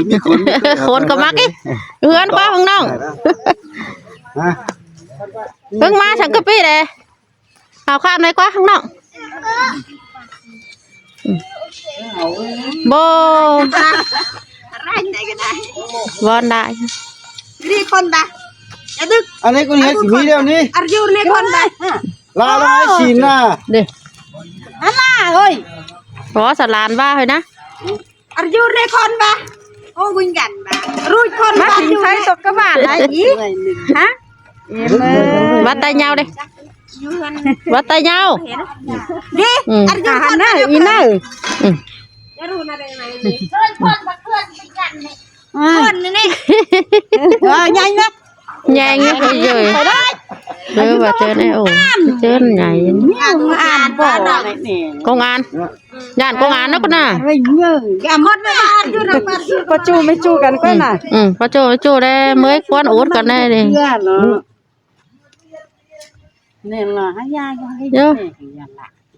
ຍ ມີຄົນ ມີຄົນ ຄົນກໍມັກອີກ ເຮືອນກວ່າຂ້າງນອກ ຮະ ເພິ່ງມາສັງກະປີເດ້ ເອົາຂ້າມໄດ້ກວ່າຂ້າງນອກ ບໍ່ ວອນໄດ້ ນີ້ຄົນດາ ຢ່າດຶກ ອັນນີ້ກໍເຮັດມີແລ້ວນີ້ ອາຍຸນີ້ຄົນດາ ລາວລາວໃຫ້ຊີ້ນນະ ເດ້ ອັນລາເອີຍ ພໍສະຫຼານວ່າເຮີ້ຍນະ ອາຍຸນີ້ຄົນດາ ໂອ້ ວິນກັນດາ ລຸຍຄົນ ມາສິງໄທຕົກກະບາດໄດ້ອີກ ຮະ ວັດໄຕເຍົາເດ້ ວັດໄຕເຍົາ ເດ້ ອືມ ອັນ ອາ ຫັ້ນນະ ອີເນີ ອືມ ອືມ ເອີ ໃຫຍ່ນະ ໃຫຍ່ຢູ່ ເອີ ເອີ ວ່າເຈີແນ່ ໂອ້ ເຈີໃຫຍ່ ອ່ານບໍ່ ກົງອ່ານ ຢ້ານກົງອ່ານເນາະ ນະ ປະຈູ່ ແມ່ຈູ່ກັນກ່ອນນະ ອືມ ປະຈູ່ ແມ່ຈູ່ແດ່ ເມີຍຄວນໂອດກັນແດ່ນີ້ ແມ່ນລະ ໃຫ້ຍາຍ ເອີ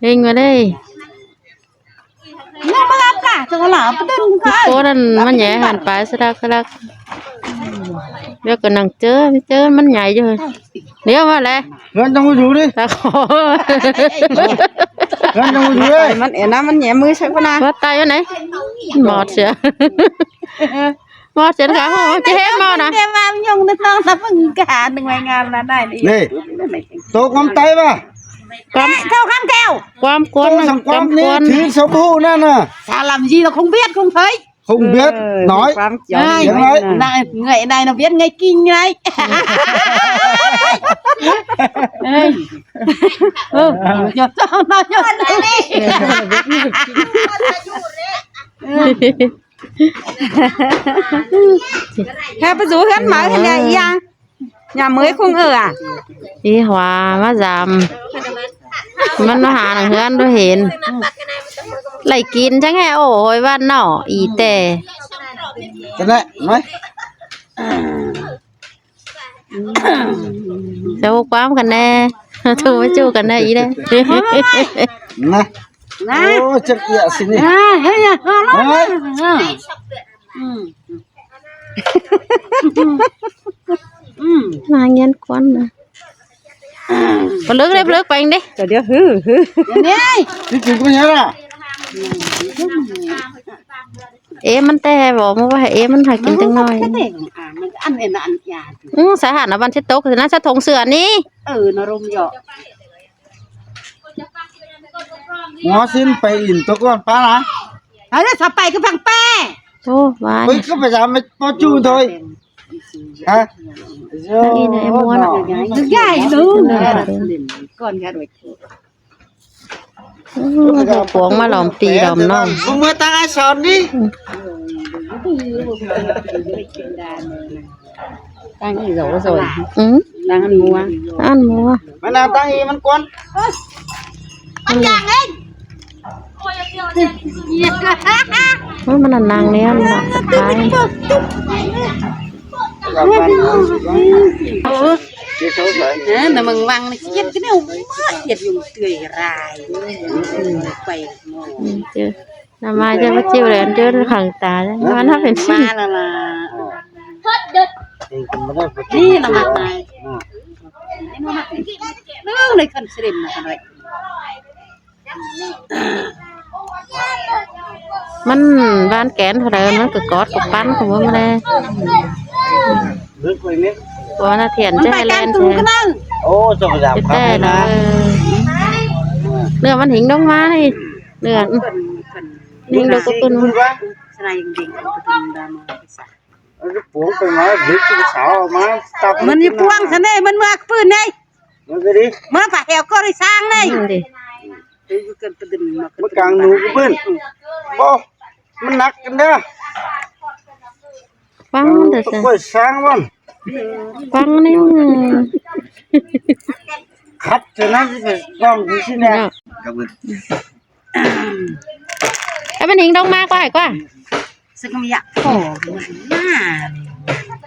ເລັ່ງວ່າເດ້ ຍັງບໍ່ລັບລະ ຈັງວ່າລະ ປະເດັນກໍ ໂອ້ ນັ້ນມັນແຫຍ່ຫັນໄປສະດັກສະດັກ ແລ້ວກໍນັ່ງເຈີ ເຈີມັນໃຫຍ່ຢູ່ ດຽວມາແລະ ເຮືອນຕ້ອງຢູ່ດິ ຕາຂໍ ເຮືອນຕ້ອງຢູ່ເດ້ ມັນເອັນນະ ມັນແຫຍ່ມືໃສ່ພຸ້ນນະ ວ່າຕາຍຢູ່ໃນ ໝອດເສຍ ໝໍດເຊັ່ນກັນ ໂອ້ ຈະເຮັດໝໍນະ ແຕ່ວ່າມັນຍົງໃນທ້ອງສະເພິງການໜຶ່ງໄວ້ງາມລະໄດ້ນີ້ ນີ້ ໂຕຄວາມໄຕວ່າ ຄວາມ ເຈົ້າຄຳແກ້ວ ຄວາມກວນ ໂຕສັງຄວາມນີ້ ຄວາມກວນ ຖືສະບູນັ້ນນະ ສາລຳຢີລະຄົງບຽດຄົງເຜີຍ ຄົງບຽດ ເອີ ນ້ອຍ ຄວາມຈອຍ ເອີຍ ນ້ອຍ ນາຍເງີຍນາຍນະບຽດເງີຍກິງໄງ ເອີຍ ເອີ ເອີ ເຈົ້ານ້ອຍ ເຈົ້າ ເອີ ແຮປະຕູເຮືອນໝາເຮັດຫຍັງອີຫຍັງ ຍາມມື້ຄົງເອີອ ອີຫວາມາຢາມ ມັນມາຫາໜັງເຮືອນບໍ່ເຫັນ ໄລ່ກິນຈັ່ງແຮ ໂອ້ຍ ຫວານເນາະ ອີແຕ່ ຈະໄດ້ໄໝ ໂທຄວາມກັນແດ່ ໂທມາຈູ້ກັນແດ່ ອີແດ່ ນະ ນະ ໂອ້ຍ ຈັກເອື້ອຊິນີ້ ເອີ ເຮີ້ຍ ເຮີ້ຍ ອືມ ອືມ ນາງເງືອນຄວັນນະ ປະລຶກເດ້ ປະລຶກໄປເດ້ ກໍດຽວ ຮື ຮື ນີ້ ນີ້ກິນກັນຫຍັງລະ ເອ ມັນແຕ່ບໍ່ ມາວ່າໃຫ້ເອ ມັນຫາກິນຈັກໜ້ອຍ ມັນອັນ ອັນ ອັນ ອືມ ສາຫານນະ ວັນຊິຕົກ ນັ້ນສະຖົງເສືອນີ້ ເອີ ນະລົມເຍາະ ງໍຊິນໄປຫຼິ້ນຕົວກ່ອນປ້ານະ ເອົາເດີ ສະໄປກັບພັງແປ ໂອ້ ວາຍ ເຮີ້ຍ ກໍໄປຖາມພໍ່ຈູ້ໂດຍ ຮະ ນີ້ນະ ໄອ້ມ່ວນ ໃຫຍ່ດູ ກ່ອນກັນໄວ້ ໂອ້ ພວກມາຫຼອມພີ່ຫຼອມນ້ອງ ເມື່ອຕັ້ງໄອ້ສອນນີ້ ຕັ້ງອີ່ໂສສອນ ອືມ ຕັ້ງອັນມົວ ອັນມົວ ມັນເອົາຕັ້ງອີ່ມັນກວນ ມັນຢ່າງເອງ ໂອ້ຍ ມັນນາງແນວນີ້ລະ ສະບາຍ ເອີ ນະ ມັງວັງນີ້ ເຮັດກະແນວ ເຮັດຢູ່ເຕືອຍລາຍ ໄປ ອືມ ເຈີ ນຳມາຈະມາຈິ້ວແລ້ວ ເຈີຂ້າງຕາ ມັນເປັນ ມາລະລະ ນີ້ລະມາ ເລື່ອງໃນຄັນສະເດັນມາກັນໄວ້ ມັນຫວ່ານແກນເທົ່າໃດ ມັນກໍກອດກັບປັນຂອງມັນແຫຼະ ເລິກໄປເມັດ ບໍ່ນະ ຖຽນຈະໃຫ້ແລ່ນແທ້ ໂອ້ ເຈົ້າກໍຢາກ ແຕ່ລະ ເອີ ເລື່ອງມັນຫິງລົງມານີ້ ເລື່ອງ ຍິງດູກະຕຸນ ເອົາປວງໄປມາ ດຶກສາວມາ ມັນຢູ່ປວງຊັ້ນເດ້ ມັນເມືອກະປືນເດ້ ມັນກໍດີ ເມືອປາແຫວກໍໄດ້ສ້າງເດ້ ມັນກາງໜູກະປືນ ບໍ່ ມັນໜັກກັນເດ້ ຟັງມັນເດີ ເອີ ສາງມັນ ຟັງນີ້ ຂັດຈະນັ້ນຊິໄປຕ້ອງຊິແນ່ ເອົາມັນຫິງລົງມາກ່ອນ ໃຫ້ກ່ອນ ສະກະມິຍະ ໂອ້ ໜ້າ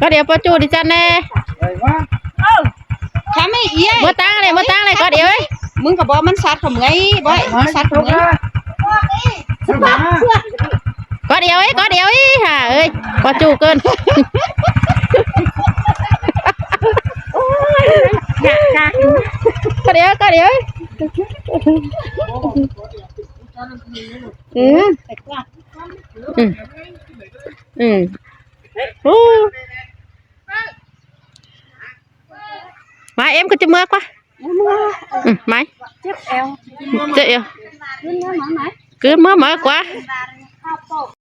ກອດເອວປາຈູ່ດິຈັນແດ່. ເອີ ທຳໃຫ້ເອີຍ ບໍ່ຕັ້ງເລີຍ ບໍ່ຕັ້ງເລີຍ ກອດເອວເອີຍ. ມຶງກໍບອກມັນສັດຂະເໝືອຍ ບອຍ ມັນສັດຂະເໝືອຍ. ກອດເອວເອີຍ ກອດເອວເອີຍ ຫາເອີຍ ກອດຈູ່ເກີນ. ໂອ້ຍ ຢາກ ຢາກ ກອດເອວ ກອດເອວເອີຍ. ອືມ ອືມ ອືມ ໂອ້ ມາ ເອັມ ກໍຈະເມືອກວ່າ ອືມ ມາ ເຈັບແອວ ເຈັບແອວ ຄືນມາ ມາກວ່າ.